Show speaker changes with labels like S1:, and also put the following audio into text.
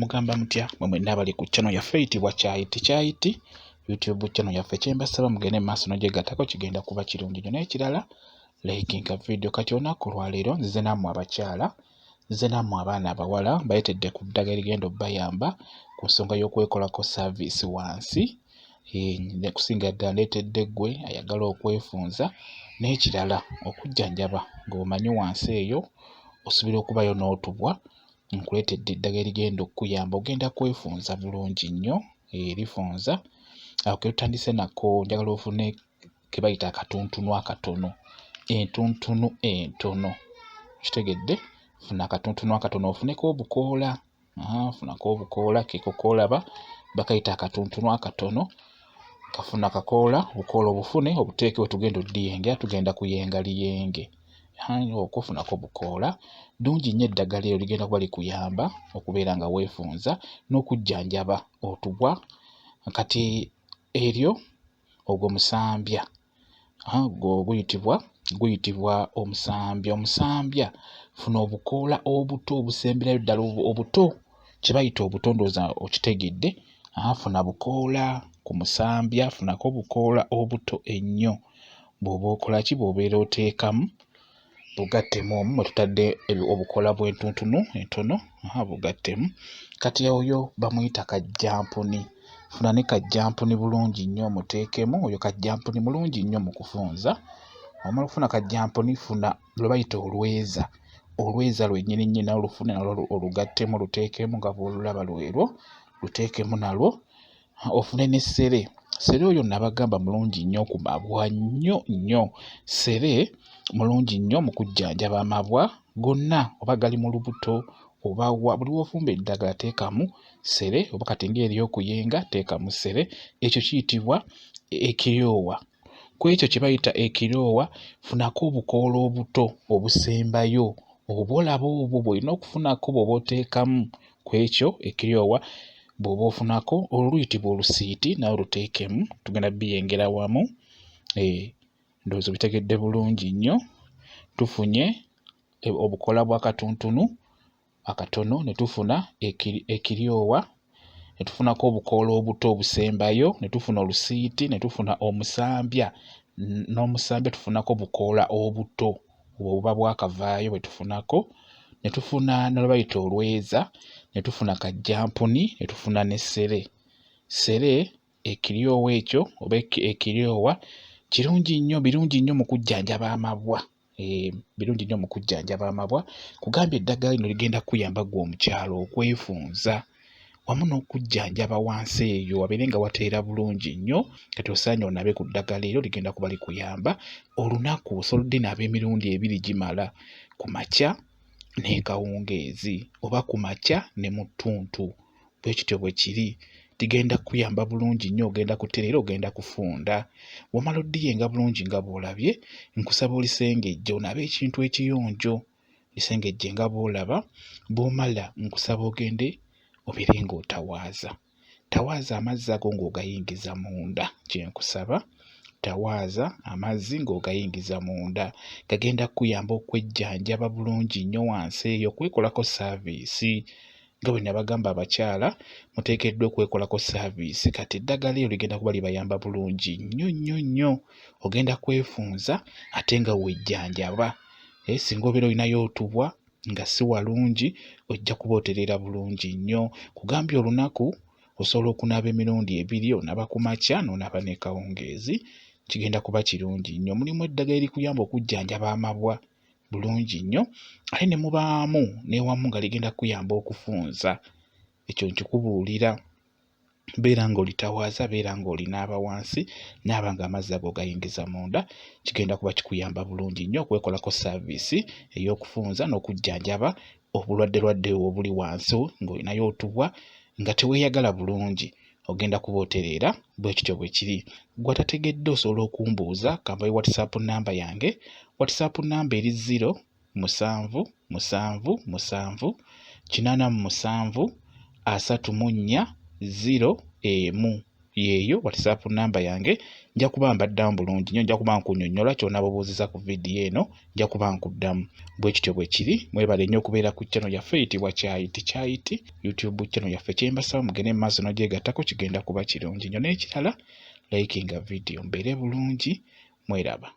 S1: Mugamba mutya mwe mwenna abali ku channel yaffe eyitibwa Kyayiti Kyayiti YouTube channel yaffe, kyembasaba mugende mu maaso n'ogyegattako, kigenda kuba kirungi nnyo. N'ekirala, likinga video. Kati olunaku olwaleero nzize nammwe abakyala, nzize nammwe abaana abawala, mbaleetedde ku ddagala erigenda obbayamba ku nsonga y'okwekolako service wansi. Kusinga ddala ndeetedde ggwe ayagala okwefunza, n'ekirala okujjanjaba ng'omanyi wansi eyo osobola okubayo n'otubwa. Nkuleetedde eddagala erigenda okkuyamba, ogenda kwefunza bulungi nnyo, erifunza. Awo ke tutandise nako, njagala ofune ke bayita akatuntunu akatono, entuntunu entono, kitegedde? Funa akatuntunu akatono, ofuneko obukoola, funako obukoola, keko koolaba bakayita akatuntunu akatono. Kafuna kakoola, obukoola obufune, obuteeke we tugenda oddiyengera, tugenda kuyenga liyenge. Okufunako bukoola ddungi nnyo, eddagala eryo ligenda kuba likuyamba okubeera nga weefunza n'okujjanjaba otubwa. Kati eryo ogwo musambya, gwo guyitibwa omusambya. Omusambya, funa obukoola obuto obusemberayo ddala obuto, kye bayita obuto, ndowooza okitegedde. Funa bukoola ku musambya, funako obukoola obuto ennyo. Bw'oba okola ki, bw'obeera oteekamu, bugattemu omwo mwe tutadde obukoola bw'entuntunu entono, bugattemu. Kati oyo bamuyita kajjampuni. Funa ne kajjampuni bulungi nnyo omuteekemu, oyo kajjampuni mulungi nnyo mu kufunza. Omala okufuna kajjampuni, funa lwe bayita olweza, olweza lwennyini nnyini nalwo lufune, nalwo olugattemu, oluteekemu nga bw'olulaba lwerwo, luteekemu nalwo. Ofune ne ssere. Ssere oyo nabagamba mulungi nnyo ku mabwa, nnyo nnyo. Ssere mulungi nnyo mu kujjanjaba amabwa gonna, oba gali mu lubuto oba wa, buli w'ofumba eddagala teekamu ssere, oba kati ng'eryokuyenga teekamu ssere. Ekyo kiyitibwa ekiryowa. Ku ekyo kye bayita ekiryowa, funako obukoola obuto obusembayo, oba olaba obwo bw'olina okufunako bw'oba oteekamu ku ekyo ekiryowa, bw'oba ofunako olwo luyitibwa olusiiti, nalwo luteekemu, tugenda biyengera wamu. Ndowooza obitegedde bulungi nnyo. Tufunye obukoola bwa katuntunu akatono, ne tufuna ekiryowa, ne tufunako obukoola obuto obusembayo, ne tufuna olusiiti, ne tufuna omusambya. N'omusambya tufunako bukoola obuto obwo obuba bwakavaayo bwe tufunako, ne tufuna ne lwe bayita olweza, ne tufuna kajjampuni, ne tufuna ne ssere. Ssere, ekiryowa ekyo oba ekiryowa kirungi nnyo, birungi nnyo mu kujjanjaba amabwa. Birungi nnyo mu kujjanjaba amabwa. Kugambye eddagala lino ligenda kukuyamba ggwe omukyala okwefunza wamu n'okujjanjaba wansi eyo wabeere nga wateera bulungi nnyo. Kati osaanye onabe ku ddagala eryo, ligenda kuba likuyamba. Olunaku osobola oddinaaba emirundi ebiri gimala, ku makya n'ekawungeezi oba ku makya ne mu ttuntu. Bwe kityo bwe kiri. Ligenda kukuyamba bulungi nnyo, ogenda kutereera, ogenda kufunda. Bw'omala oddiyenga bulungi nga bw'olabye, nkusaba olisengejje, onaabe ekintu ekiyonjo, lisengejje nga bw'olaba. Bw'omala nkusaba ogende obeere ng'otawaaza. Tawaaza amazzi ago ng'ogayingiza munda, kye nkusaba. Tawaaza amazzi ng'ogayingiza munda. Gagenda kukuyamba okwejjanjaba bulungi nnyo wansi eyo, okwekolako saaviisi. Nga bwe nabagamba abakyala muteekeddwa okwekolako saaviisi, kati eddagala eryo ligenda kuba libayamba bulungi nnyo nnyo nnyo. Ogenda kwefunza ate nga wejjanjaba. Singa obeera olinayo otubwa nga si walungi, ojja kuba otereera bulungi nnyo. Kugambye olunaku osobola okunaaba emirundi ebiri, onaaba ku makya n'onaaba n'ekawungeezi, kigenda kuba kirungi nnyo. Mulimu eddagala erikuyamba okujjanjaba amabwa bulungi nnyo, ate ne mubaamu n'ewamu nga ligenda kukuyamba okufunza. Ekyo nkikubuulira. Beera ng'olitawaaza, beera ng'olinaaba wansi, naaba ng'amazzi ago ogayingiza munda, kigenda kuba kikuyamba bulungi nnyo okwekolako saaviisi ey'okufunza n'okujjanjaba obulwaddelwadde obuli wansi ng'olinayo otubwa nga teweeyagala bulungi, ogenda kuba otereera. Bwe kityo bwe kiri. Ggwe atategedde osobola okumbuuza, ka mbawe WhatsApp nnamba yange. WhatsApp nnamba eri 0 7 7 7 87 34 0 1. Yeeyo WhatsApp namba yange, nja kuba mbaddamu bulungi nnyo, nja kuba nkunyonnyola ky'onaaba obuuzizza ku vidiyo eno, nja kuba nkuddamu. Bwe kityo bwe kiri. Mwebale nnyo okubeera ku channel yaffe eyitibwa Kyayiti Kyayiti, YouTube channel yaffe. Kye mbasaba mugende mu maaso n'ogyegattako, kigenda kuba kirungi nnyo. N'ekirala, likinga vidiyo, mbeere bulungi, mweraba.